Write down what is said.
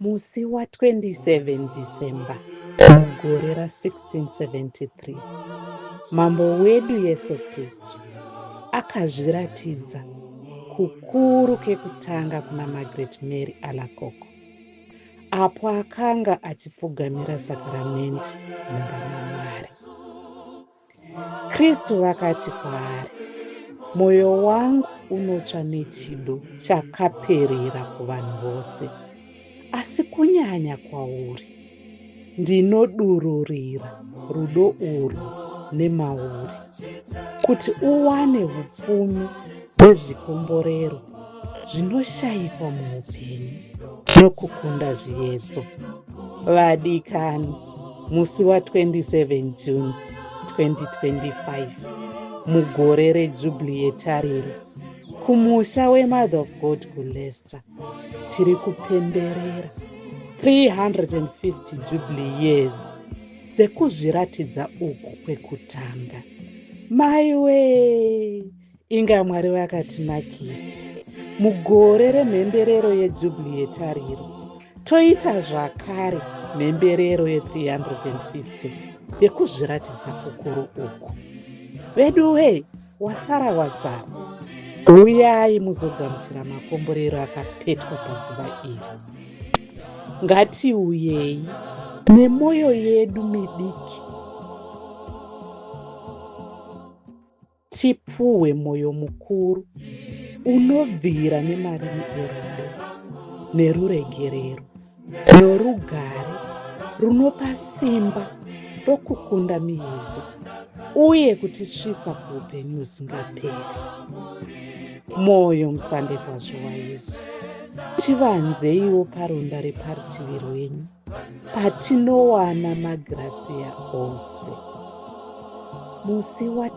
Musi wa 27 December mugore ra 1673, Mambo wedu Yesu Kristu akazviratidza kukuru kekutanga kuna Margaret Mary Alacoque apo akanga achipfugamira sakaramendi mumba maMwari. Kristu vakati kwaari, Mwoyo wangu unotsva nechido chakaperera kuvanhu vose, asi kunyanya kwauri. Ndinodururira rudo urwu nemauri, kuti uwane upfumi hwezvikomborero zvinoshayikwa muupenyu nokukunda zviedzo. Vadikani, musi wa 27 June 2025 mugore reJubilee yetariro kumusha weMother of God kuLeicester tiri kupemberera 350 Jubilee years dzekuzviratidza uku kwekutanga. Maiwee! Inga Mwari vakatinakira. Mugore remhemberero yeJubilee yetariro, toita zvakare mhemberero ye350 yekuzviratidza kukuru uku. Veduwee, wasara wasara. Uyai muzogamuchira makomborero akapetwa pazuva iri. Ngatiuyei nemwoyo yedu midiki Tipuhwe mwoyo mukuru unobvira nemarimi erudo neruregerero norugare runopa simba rokukunda miedzo uye kutisvitsa kuupenyu husingaperi. Mwoyo musande kwazvo waYesu, tivanzeiwo parunda reparutivi rwenyu patinowana magirasiya ose. Musi wa.